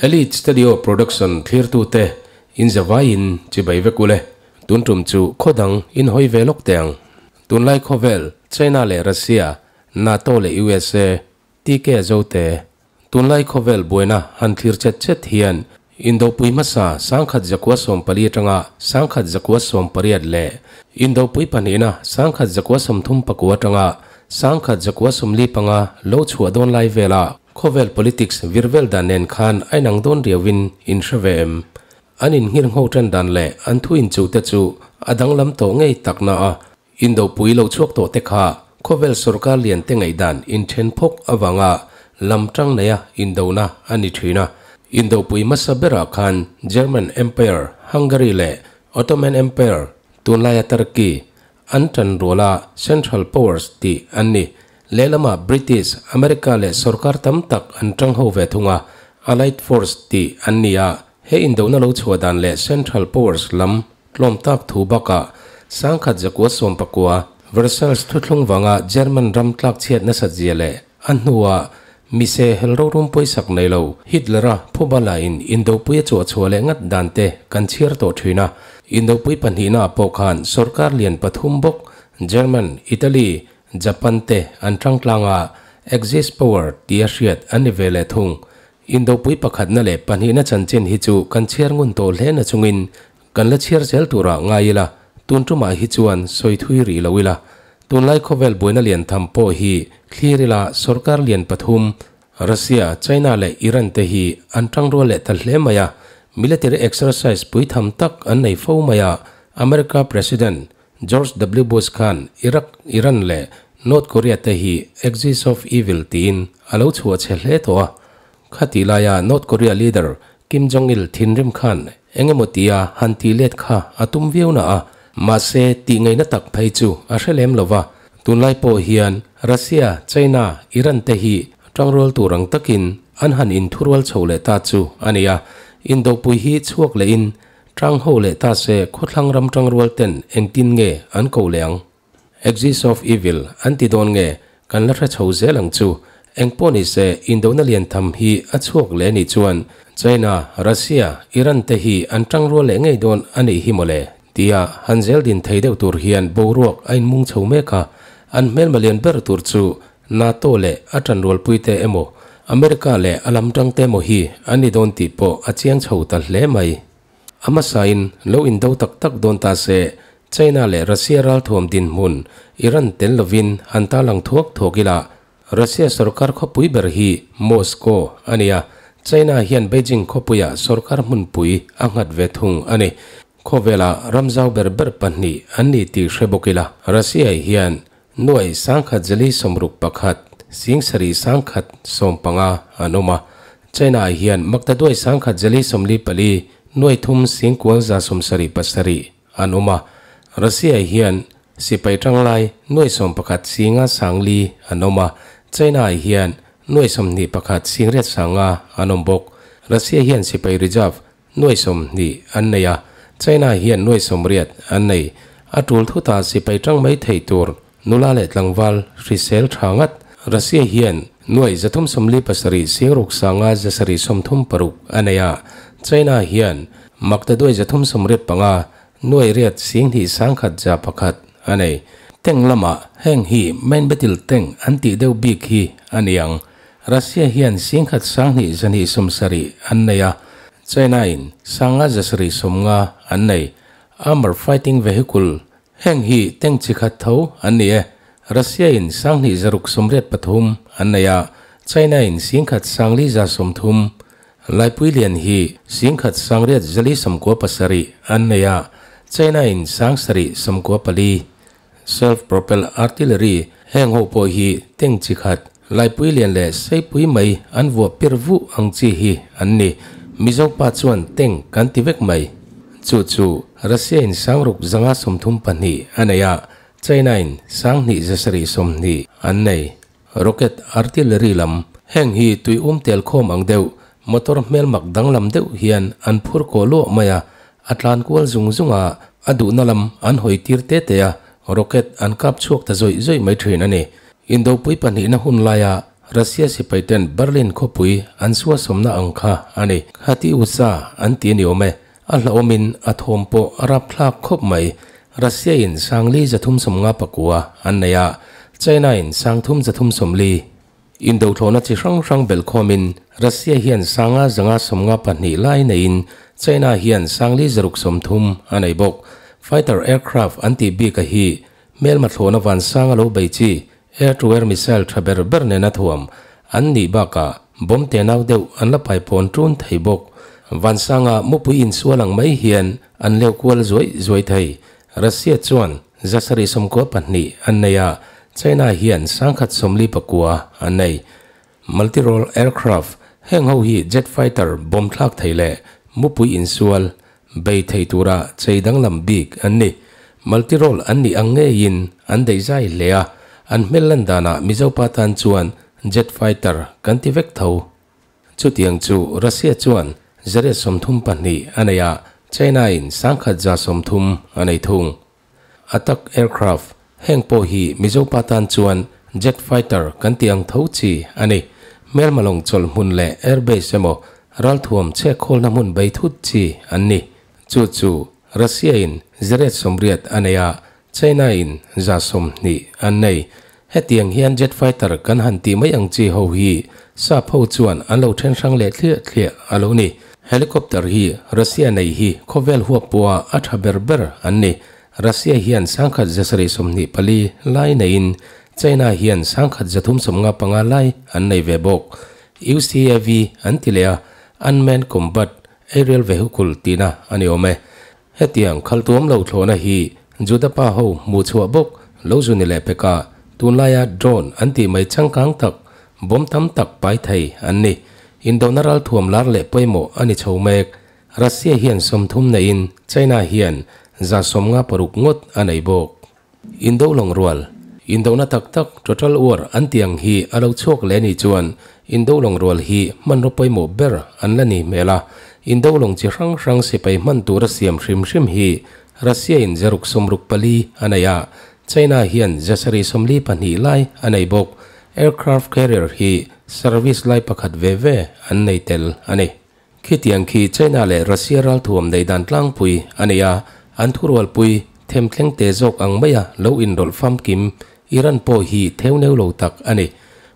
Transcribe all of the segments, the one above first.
Elite Studio Production thlirtute in zavaiin chibai vek ule. Tun tum chu khaw dang in hawi ve lawk teh ang. Tunlai khawvel China leh Russia, NATO leh USA, TK Zote. Tunlai khawvel buaina han thlir chet chet hian Indopui hmasa 1914 atanga 1918 leh Indopui pahnihna 1939 atanga 1945 lo chhuah dawn lai vela khawvel politics vir vel dan nen khan a inang dawn riauin in hre ve em? An innghirngho tan dan leh an thu inchuhte chu a danglam tawh ngei takna a Indopui lo chhuak tawh te kha khawvel sorkar lian te ngaihdan inthen phawk avanga lam tang neia indona a ni thin a. Indopui hmasa berah khan German Empire, Hungary leh Ottoman Empire, tunlaia Turkey, an tan rual a, Central Powers tih an ni. Lehlamah British, America leh sorkar tam tak an tang ho ve thung a, Allied Force tih an ni a. He indona lo chhuah dan leh Central Powers lam Tlawm tak thu bakah 1919 Versailles thuthlung vanga German ram tlakchhiat nasat zia leh a hnua mise hel rorum pawisak nei lo Hitler-a phubala in Indopui a chuahchhuah leh ngat dan te kan chhiar tawh thin a. Indopui pahnihna ah pawh khan sorkar lian pathum bawk German, Italy, Japan te an tangtlang a, Axis power tia hriat an ni ve leh thung. Indopui pakhatna leh pahnihna chanchin hi chu kan chhiar ngun tawh hle na chungin Kan la chhiar zel turah ngai ila, tun tumah hi chuan sawi thui rih lo ila. Tunlai khawvel buaina lian tham pawh hi thlir ila sorkar lian pathum, Russia, China leh Iran te hi an tangrual leh ta hle mai a, military exercise pui tham tak an nei fo mai a, America President George W Bush khan Iraq, Iran leh North Korea te hi axis of evil tiin a lo chhuah chhe hle tawh a. Khatih laia North Korea leader Kim Jong-il thinrim khan eng emaw tia han tih let kha a tum viau na a, mahse tih ngaihna tak phei chu a hre lem lo va. Tunlai pawh hian Russia, China, Iran te hi tangrual tur ang takin an han inthurual chho leh ta chu a ni a. Indopui hi chhuak lehin tang ho leh ta se khawthlang ram tangrual ten engtin nge an ko leh ang? Axis of Evil an ti dawn nge kan la hre chho zel ang chu. Engpawh ni se indona lian tham hi a chhuak leh anih chuan China, Russia, Iran te hi an tangrual leh ngei dawn a nih hi mawle tia han zel din thei deuh tur hian boruak a inmung chho mek a. An hmelma lian ber tur chu NATO leh a tanrualpui te emaw America leh a lam tang te emaw hi an ni dawn tih pawh a chiang chho ta hle mai. A hmasain lo indo tak tak dawn ta se, China leh Russia ralthuam dinhmun Iran tel lovin han tarlang thuak thuak ila, Russia sorkar khawpui ber hi Moscow a ni a, China hian Beijing khawpuiah sorkar hmunpui a nghat ve thung a ni. Khawvela ramzau ber ber pahnih an ni tih hre bawk ila, Russia hian nuai 1061 7115 an awm a. China ah hian maktaduai 1044 nuai thum singkual 77 an awm a. Russia ah hian sipai tanglai nuai 11 singa sangli an awm a. China ah hian nuai 21 singriat sanga an awm bawk. Russia hian sipai reserve nuai 20 an nei a, China hian nuai 80 an nei. A tul thuta sipai tang mai thei tur Nula leh tlangval hrisel tha ngat. Russia hian nuai 347 singruk sanga 736 a nei a, China hian maktaduai 385 nuai riat singhnih sangkhat 101 a nei. Tank lamah heng hi main battle tank an tih deuh bik hi a ni ang. Russia hian singkhat 12 270 an nei a, China in sanga 790 an nei. Armour fighting vehicle Heng hi tank chi khat tho an ni e. Russia in 2683 an nei a, China in 10 430. Laipui lian hi 10 897 an nei a, China in 794. Self propelled artillery heng ho pawh hi tank chi khat, laipui lian leh seipui mai an vuah pir vuh ang chi hi an ni. Mizo pa chuan tank kan ti vek mai. Chu chu Russia in 632 a nei a, China in 2720 an nei. Rocket artillery lam heng hi tui um tel khawm ang deuh, motor hmelmak danglam deuh hian an phur kawh luah mai a, a tlan kual zung zung a, a duhna lam an hawi tir te te a, rocket an kap chhuak ta zawih zawih mai thin a ni. Indopui pahnihna hun laia Russia sipaiten Berlin khawpui an suasawmna ang kha a ni. Khatiusa an ti a ni awm e. A hlauhawmin a thawm pawh a rapthlak khawp mai. Russia in sangli 359 an nei a, China in 3340. Indothlawhna chi hrang hrang belhkhawmin Russia hian sanga 552 lai neiin China hian 430 a nei bawk. Fighter aircraft an tih bik a hi hmelma thlawhna vansang a lo bei chi air-to-air missile tha ber ber nena thuam an nih bakah bomb tenau deuh an la paipawn ṭun thei bawk. Vansanga mupui insual ang mai hian an leu kual zuai zuai thei. Russia chuan 792 an nei a, China hian 1049 an nei. Multi-role aircraft, heng ho hi jet fighter bomb thlak thei leh mupui insual bei thei tura chei danglam bik an ni. Multi-role an nih ang ngeiin an daihzai hle a, an hmel lan danah Mizopa tan chuan jet fighter kan ti vek tho. Chutiang chu Russia chuan 132 a nei a, China in 1130 a nei thung. Attack aircraft, heng pawh hi Mizopa tan chuan jet fighter kan tih ang tho chi a ni. Hmelma lawng chawlh hmun leh airbase emaw ralthuam chhek khawlna hmun bei thut chi an ni. Chu chu Russia in 180 a nei a, China in 120 an nei. Hetiang hian jet fighter kan han tih mai ang chi ho hi sap ho chuan an lo then hrang leh thliah thliah a lo ni. Helicopter hi Russia nei hi khawvel huap pawha a tha ber ber an ni. Russia hian 1724 lai neiin China hian 1395 lai an nei ve bawk. UCAV an ti leh a, Unmanned Combat Aerial Vehicle tihna a ni awm e. Hetiang khaltuam lo thlawhna hi Juda pa ho hmuh chhuah bawk lo zu ni leh pek a, tunlaia drone an tih mai changkang tak, bomb tam tak pai thei an ni. Indona ralthuam lar leh pawimawh a ni chho mek. Russia hian 30 neiin China hian 56 ngawt a nei bawk. Indo lawng rual, Indona tak tak, total war, an tih ang hi a lo chhuak leh nih chuan Indo lawng rual hi hmanraw pawimawh ber an la ni hmel a. Indo lawng chi hrang hrang sipai hman tura siam hrim hrim hi Russia in 664 a nei a, China hian 742 lai a nei bawk. Aircraft carrier hi service lai pakhat ve ve an nei tel a ni. Khitiang khi China leh Russia ralthuam nei dan tlangpui a nei a, an thurualpui themthleng te zawk ang maia lo inrawlh famkim Iran pawh hi theuneu lo tak a ni.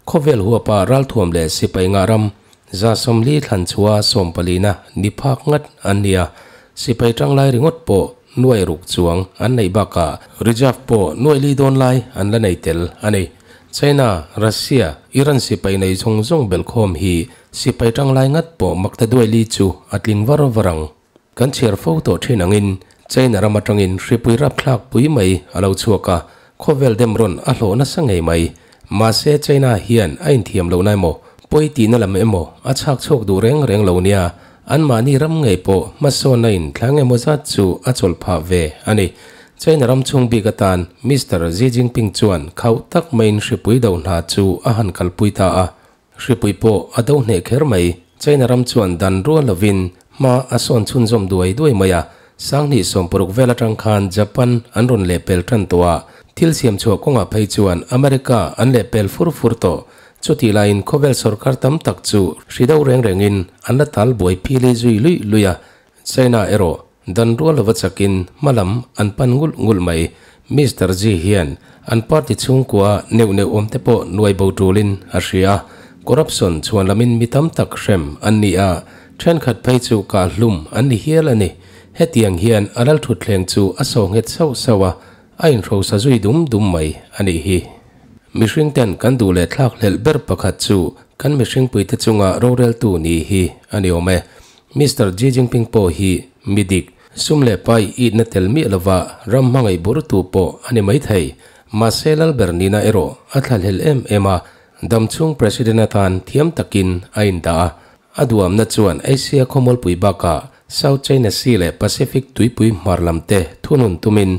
Khawvel huapa ralthuam leh sipai ngah ram 40 thlan chhuah sawmpalina ni phak ngat an ni a, sipai tanglai ringawt pawh nuai ruk chuang an neih bakah reserve pawh nuai li dawn lai an la nei tel a ni. China, Russia, Iran sipai nei zawng zawng belhkhawm hi Sipai tanglai ngat pawh makta duai li chu a tling var var ang. Kan chhiar fo tawh thin angin China ram atangin hripui rapthlak pui mai a lo chhuak a, khawvel dem rawn a hlawh nasa ngei mai. Mahse China hian a inthiam lohna emaw, pawi tihna lam emaw a chhak chhuak duh reng reng lo nia, anmahni ram ngei pawh hmasawnna in thlang emaw zat chu a chawlh phah ve a ni. China ram chhung bik atan Mister Xi Jinping chuan khauh tak maiin hripui do hna chu a han kalpui ta a. Hripui pawh a do hneh kher mai. China ram chuan dan rual lovin hma a sawn chhunzawm duai duai mai a, 2016 vel atang khan Japan an rawn lehpel tan tawh a, thil siam chhuah kawngah phei chuan America an lehpel fur fur tawh. Chutih laiin khawvel sorkar tam tak chu hri do reng rengin an la tal buai phili zui luih luih a, China erawh dan rual lova chakin hma lam an pan ngulh ngulh mai. Mister Xi hian an party chhungkua neuh neuh awm te pawh nuai bo tulin a hria a, corruption chhuan lamin mi tam tak hrem an ni a, thenkhat phei chu kah hlum an ni hial a ni. Hetiang hian a lal thutthleng chu a saw nghet sauh sauh a, a inhrosa zui dum dum mai a nih hi. Mihring ten kan duh leh thlak hlelh ber pakhat chu kan mihringpuite chunga roreltu ni hi a ni awm e. Mister Xi Jinping pawh hi mi dik, sum leh pai itna tel miah lova ram hmangaih burtu pawh a ni maithei. Mahse Lalber nihna erawh a thlahlel em em a, damchhung President atan thiam takin a indah a. A duamna chuan Asia khawmualpui bakah South China Sea leh Pacific tuipui hmar lam te thunun tumin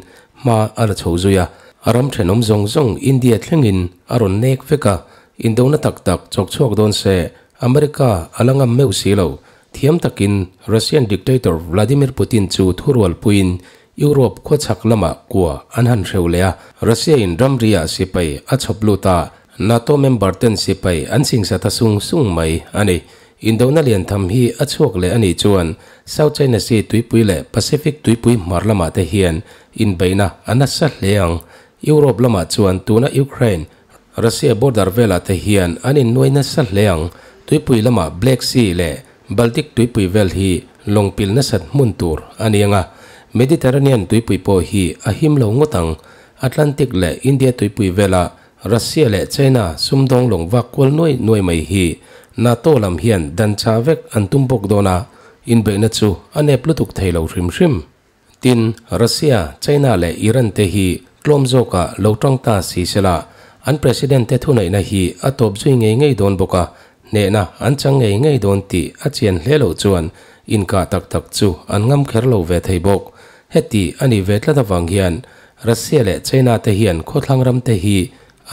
hma a la chho zui a. A ram thenawm zawng zawng India thlengin a rawn nek vek a, indona tak tak chawk chhuak dawn se America a la ngam meuh si lo. Thiam takin Russian dictator Vladimir Putin chu thurual puiin Europe khawchhak lamah kua an han hreu leh a, Russia in ramri ah sipai a chhawp lut a, NATO member ten sipai an singsa ta sung sung mai a ni. Indona lian tham hi a chhuak leh a nih chuan South China Sea tuipui leh Pacific tuipui hmar lamah te hian inbeihna a nasa hle ang. Europe lamah chuan tuna Ukraine, Russia border velah te hian an innuai nasa hle ang. Tuipui lama Black Sea leh Baltic tuipui vel hi lawng pil nasat hmun tur a ni ang a, Mediterranean tuipui pawh hi a him lo ngawt ang. Atlantic leh India tuipui vela Russia leh China sumdawng lawng vak kual nuai nuai mai hi NATO lam hian dan chah vek an tum bawk dawn a, inbeihna chu a nep lutuk thei lo hrim hrim. Tin, Russia, China leh Iran te hi tlawm zawkah lo tang ta si sela, an President te thuneihna hi a tawp zui ngei ngei dawn bawk a, hnehna an chang ngei ngei dawn tih a chian hle loh chuan inkah tak tak chu an ngam kher lo ve thei bawk. Heti a nih ve tlat avang hian Russia leh China te hian khawthlang ram te hi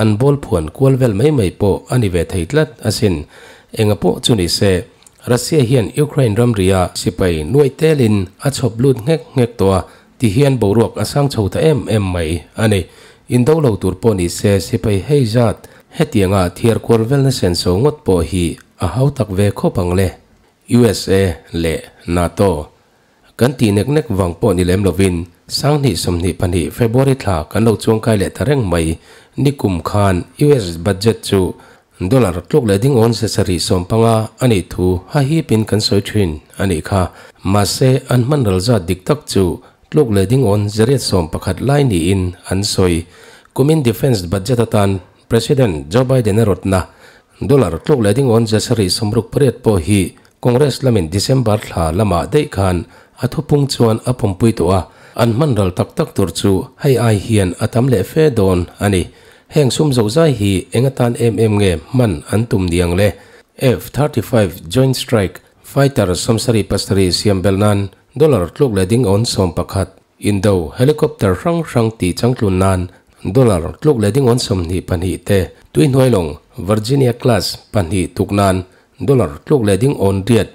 an bawl phuan kual vel mai mai pawh a ni ve thei tlat asin. Enga pawh chu ni se, Russia hian Ukraine ramria sipai nuai telin a chhawp lut nghek nghek tawh a, ti hian boruak a sang chho ta em em mai a ni. Indo lo tur pawh ni se sipai hei zat hetianga thiar kual velna senso ngawt pawh hi a hau tak ve khawp ang le. USA leh NATO kan tih nek nek vang pawh ni lem lovin 2022 February thla kan lo chuangkai leh ta reng mai. Nikum khan US budget chu dollar tluk leh ding awn 750 a nih thu ha hipin kan sawi thin a nih kha. Mahse an hman ral zat dik tak chu tluk leh ding awn 811 lai niin an sawi. Kumin defense budget atan President Joe Biden a rawtna dollar tluk leh ding awn 768 pawh hi Congress lamin December thla lamah daih khan a thupung chuan a pawmpui tawh a, an hman ral tak tak tur chu hei ai hian a tam leh fe dawn a ni. Heng sum zozai hi eng atan em em nge hman an tum niang le? F-35 Joint Strike Fighter 77 siam belh nan dollar tluk leh ding awn 11, Indo helicopter hrang hrang tih changtlun nan dollar tluk leh ding awn 22 te, tuihnuailawng Virginia Class pahnih tuk nan dollar tluk leh ding awn riat,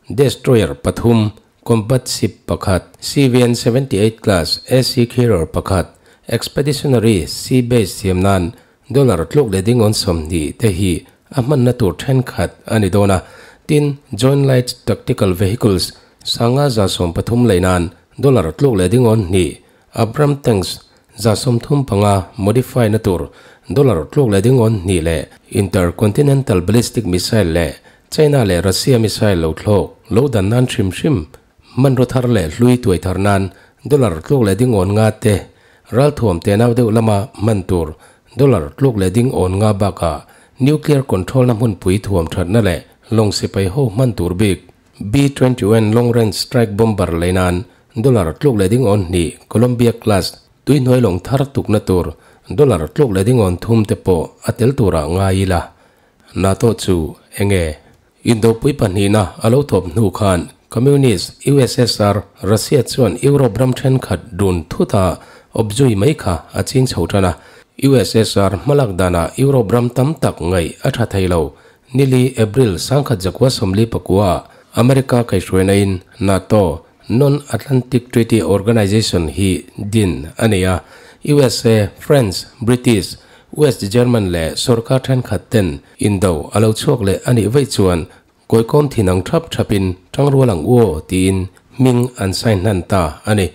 destroyer pathum, combat ship pakhat, CVN 78 class AC carrier pakhat, expeditionary sea base siam nan dollar tluk leh ding awn 20 te hi a hmanna tur thenkhat a ni dawn a. Tin, Joint Light Tactical Vehicles 513 lei nan dollar tluk leh ding awn hnih, Abram tanks 135 modify na tur dollar tluk leh ding awn hnih leh intercontinental ballistic missile leh China leh Russia missile lo thlawk lo dan nan hrim hrim hmanraw thar leh hlui tuai thar nan dollar tluk leh ding awn nga te, ralthuam tenau deuh lama hman tur dollar tluk leh ding awn nga bakah nuclear control na hmunpui thuam thatna leh lawng sipai ho hman tur bik B-21 long range strike bomber lei nan dollar tluk leh ding awn hnih, Columbia class tuihnuai lawng thar tukna tur dollar tluk leh ding awn thum te pawh a tel turah ngai ila. NATO chu enge? Indopui pahnihna a lo thawp hnu khan Communist USSR, Russia chuan Europe ram thenkhat dun thuta awp zui mai kha a ching chho tan a. USSR hmalak danah Europe ram tam tak ngaih a tha thei lo. Nili, April 1949 America kaihhruainain NATO, Non-Atlantic Treaty Organization, hi din a nei a. USA, France, British, West German leh sorkar thenkhat ten indo a lo chhuak leh a nih vaih chuan kawikawm thin ang thap thapin tangrual ang u aw tiin hming an sign hnan ta a ni.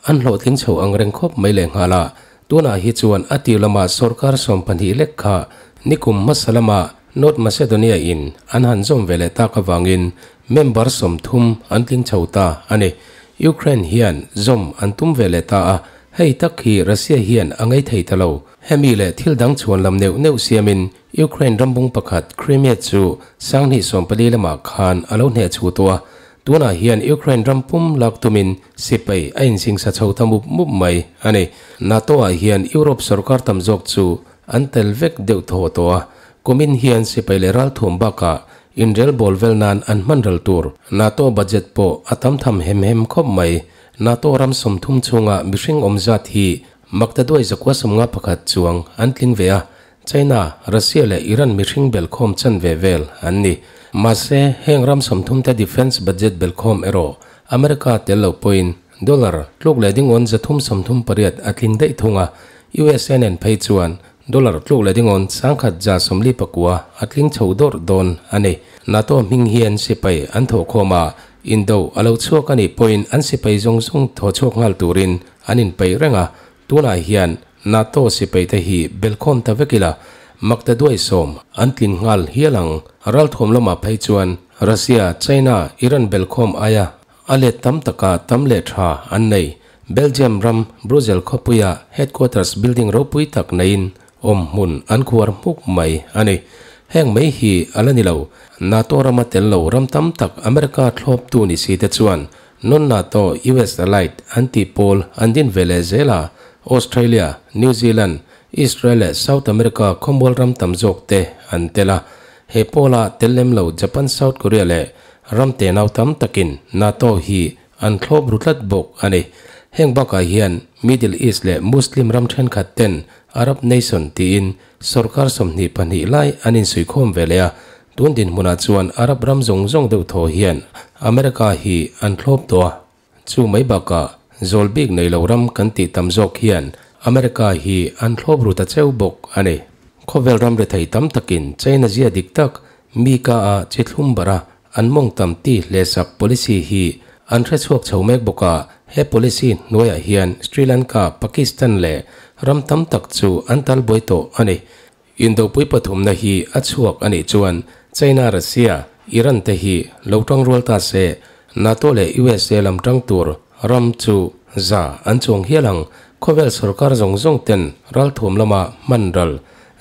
An hlawhtling chho ang reng khawp mai leh nghal a, tunah hi chuan a tir lama sorkar 12 lek kha nikum hmasa lama North Macedonia in an han zawm ve leh tak avangin member 30 an tling chho ta a ni. Ukraine hian zawm an tum ve leh ta a, hei tak hi Russia hian a ngei thei ta lo. Hemi leh thil dang chhuan lam neuh neuh siamin Ukraine rambung pakhat Crimea chu 2014 lamah khan a lo hneh chhu tawh a, tunah hian Ukraine ram pum lak tumin sipai a insingsa chho ta mup mup mai a ni. NATO-ah hian Europe sorkar tam zawk chu an tel vek deuh thaw tawh a, kumin hian sipai leh ralthuam bakah inrel bawl vel nan an hman ral tur NATO budget pawh a tam tham hem hem khawp mai. NATO ram 30 chhunga mihring awm zat hi maktaduai 951 chuang an tling ve a, China, Russia leh Iran mihring belkhawm chan ve vel an ni. Mahse, heng ram 30 te defence budget belkhawm erawh America tel lo pawhin dollar tluk leh ding awn 338 a tling daih thung a, USA nen phei chuan Dollar tluk leh dingawn 1149 a tling chho dawrh dawn a ni. NATO hming hian sipai an thawhkhawm a, indo a lo chhuak a nih pawhin an sipai zawng zawng thaw chhuak nghal turin an inpeih reng a, tunah hian NATO sipai te hi belkhawm ta vek ila makta duai sawm an tling nghal hial ang. Ralthuam lamah phei chuan Russia, China, Iran belkhawm aia a let tam taka tam leh tha an nei. Belgium ram Brussels khawpuia headquarters building ropui tak neiin awm hmun an khuar hmuk mai a ni. Heng mai hi a la ni lo. NATO rama tel lo ram tam tak America thlawptu ni si te chuan non-NATO US allied an tih pawl an din ve leh zel a, Australia, New Zealand, Israel leh South America khawmual ram tam zawk te an tel a. He pawla tel lem lo Japan, South Korea leh ram tenau tam takin NATO hi an thlawp ru tlat bawk a ni. Heng bakah hian Middle East leh Muslim ram thenkhat ten Arab nation tiin sorkar 22 lai an insuikhawm ve leh a, tun dinhmunah chuan Arab ram zawng zawng deuh thaw hian America hi an thlawp tawh a. Chu mai bakah zawl bik nei lo ram kan tih tam zawk hian America hi an thlawp ru ta cheu bawk a ni. Khawvel ram rethei tam takin China zia dik tak mi ka a chi thlum bara an mawng tam ti hlehsak policy hi an hre chhuak chho mek bawk a, he policy hnuaiah hian Sri Lanka, Pakistan leh ram tam tak chu an tal buai tawh a ni. Indopui pathumna hi a chhuak a nih chuan China, Russia, Iran te hi lo tangrual ta se, NATO leh USA lam tang tur ram chu 100 an chuang hial ang. Khawvel sorkar zawng zawng ten ralthuam lama hman ral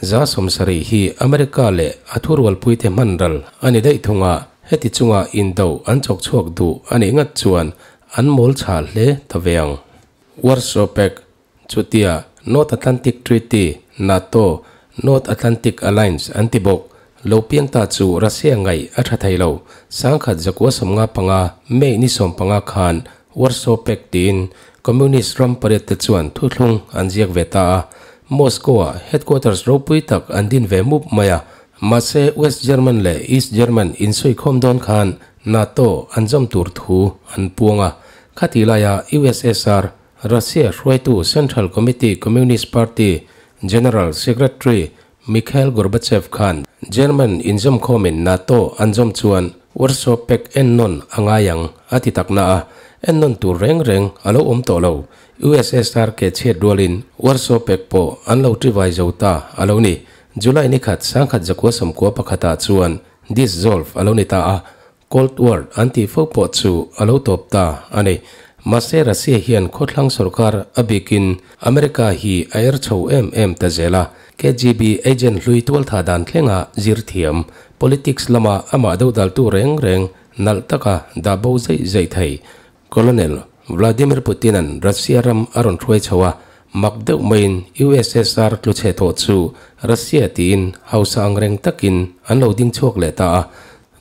70% hi America leh a thurualpuite hman ral a ni daih thung a, heti chunga indo an chawk chhuak duh a nih ngat chuan an mawl chhah hle ta ve ang. Warsaw Pact, chutia North Atlantic Treaty, NATO, North Atlantic Alliance an ti bawk, lo piang ta chu Russia ngaih a tha thei lo. 1995 May ni 15 khan Warsaw Pact tiin Communist ram pariat te chuan thuthlung an ziak ve ta a, Moscow-ah headquarters ropui tak an din ve mup mai a. Mahse West German leh East German insuikhawm dawn khan NATO an zawm tur thu an puang a. Khati laia USSR, Russia hruaitu Central Committee Communist Party General Secretary Mikhail Gorbachev khan German inzawmkhawmin NATO an zawm chuan Warsaw Pact ennawn a ngai ang a ti tak na a, ennawn tur reng reng a lo awm tawh lo. USSR ke chhiat rualin Warsaw Pact pawh an lo tivai zo ta a lo ni. July ni khat 1991 ah chuan dissolve a lo ni ta a, Cold War an tih fo pawh chu a lo tawp ta a ni. Mahse Russia hian khawthlang sorkar a bikin America hi a er chho em em ta zel a, KGB agent hlui tualtha dan thlenga zir thiam, politics lama amah dodaltu reng reng nalh taka dah bo zeih zeih thei Colonel Vladimir Putin-a'n Russia ram a rawn hruai chho a, mak deuh maiin USSR tluchhe tawh chu Russia tiin hausa ang reng takin an lo ding chhuak leh ta a.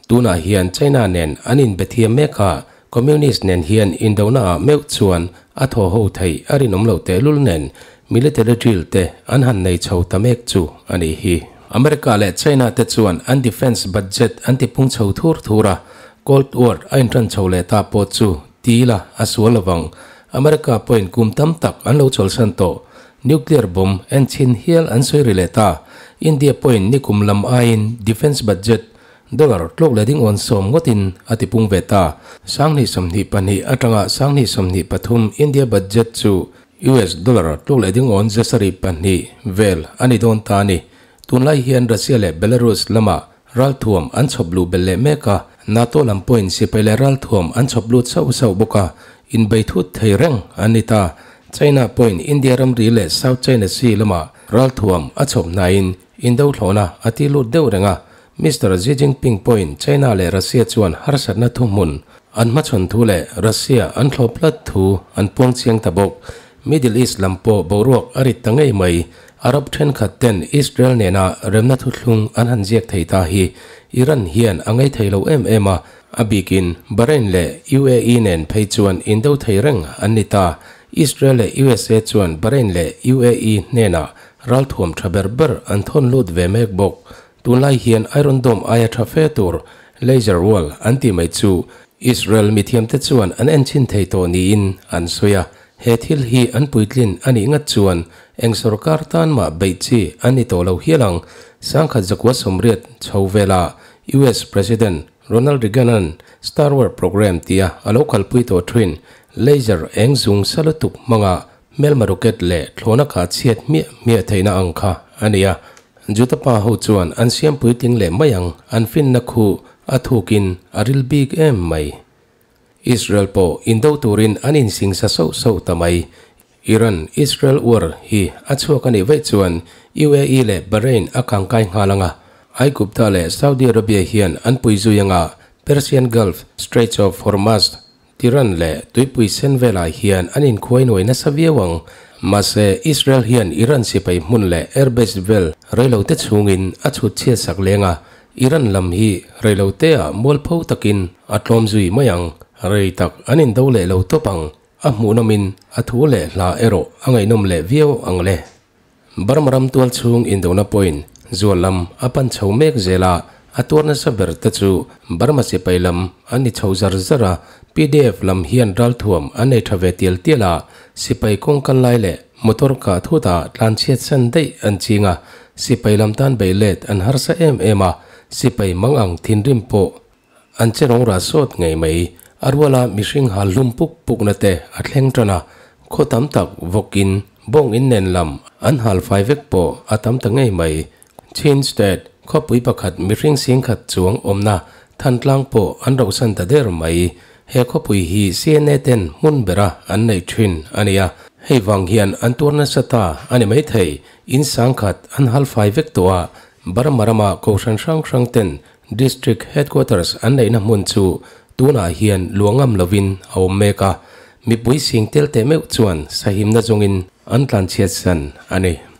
Tunah hian China nen an inbe thiam mek a, Communist nen hian indonaah meuh chuan a thaw ho theih a rinawm lo tehlul nen military drill te an han nei chho ta mek chu a nih hi. America leh China te chuan an defence budget an ti pung chho thur thur a, Cold War a intan chho leh ta pawh chu ti ila a sual lovang. America pawhin kum tam tak an lo chawlhsan tawh. Nuclear bomb en chhin hial an sawi ri leh ta. India pawhin nikum lam aiin defence budget Dollar tlawk leh ding awn sawm ngawtin a ti pung ve ta. 2022 atanga 2023 India budget chu US dollar tlawk leh ding awn 702 vel a ni dawn ta a ni. Tunlai hian Russia leh Belarus lamah ralthuam an chhawp luh belh leh mek a, NATO lam pawhin sipai leh ralthuam an chhawp lut sauh sauh bawk a, inbei thut thei reng an ni ta. China pawhin India ramri leh South China Sea lamah ralthuam a chhawp hnaiin indo thlawhna a ti lut deuh reng a, Mister Xi Jinping pawhin China leh Russia chuan harsatna thuhmun an hmachhawn thu leh Russia an thlawp tlat thu an puang chiang ta bawk. Middle East lam pawh boruak a rit ta ngei mai. Arab thenkhat ten Israel nena remna thuthlung an han ziak thei ta hi Iran hian a ngei thei lo em em a, a bikin Bahrain leh UAE nen phei chuan indo thei reng an ni ta. Israel leh USA chuan Bahrain leh UAE hnenah ralthuam tha ber ber an thawn lut ve mek bawk. Tunlai hian Iron Dome aia tha fe tur Laser Wall an tih mai chu Israel mithiamte chuan an enchhin thei tawh niin an sawi a, he thil hi an puitlin a nih ngat chuan eng sorkar tan mah beih chi an ni tawh lo hial ang. 1980 chho vela US President Ronald Reagan-a'n Star War Program tia a lo kalpui tawh thin laser eng zung sa lutuk hmanga hmelma rocket leh thlawhna kah chhiat hmiah hmiah theihna ang kha a ni a. Juda pa ho chuan an siam puitling leh mai ang, an finna khu a thukin a ril bik em mai. Israel pawh indo turin an insingsa sauh sauh ta mai. Iran, Israel war hi a chhuak a nih vaih chuan UAE leh Bahrain a kangkai nghal ang a, Aigupta leh Saudi Arabia hian an pui zui ang a, Persian Gulf, Straits of Hormuz, Tiran leh Tuipui Sen velah hian an inkhuai nuai nasa viau ang. Mahse, Israel hian Iran sipai hmun leh airbase vel reilote chhungin a chhut chhiat sak leng a, Iran lam hi reiloteah mualpho takin a tlawm zui mai ang. Rei tak an indo leh lo tawp ang. A hmuhnawmin a thu leh hla erawh a ngaihnawm leh viau ang le. Burma ram tual chhung indona pawhin zual lam a pan chho mek zel a, a tuar nasa ber te chu Burma sipai lam an ni chho zar zar a, pdf lam hian ralthuam an nei tha ve tial tial a, sipai kawng kal lai leh motor kah thutah tlanchhiat san daih an ching a, Sipai lam tan beih let an harsa em em a, sipai mang ang thinrim pawh an che rawng rah sawt ngei mai. A ruala mihring hal hlum puk pukna te a thleng tan a, khaw tam tak vawkin bawng in nen lam an hal fai vek pawh a tam ta ngei mai. Chin State khawpui pakhat mihring singkhat chuang awmna Thantlang pawh an rohsan ta der mai. He khawpui hi CNA ten hmun bera an neih thin a ni a, hei vang hian an tuar nasa ta a ni maithei. In sangkhat an hal fai vek tawh a, Burma rama kohhran hrang hrang ten District Headquarters an neihna hmun chu tunah hian luangam lovin a awm mek a, mipui sing tel teh meuh chuan sahimna zawngin an tlanchhiatsan a ni.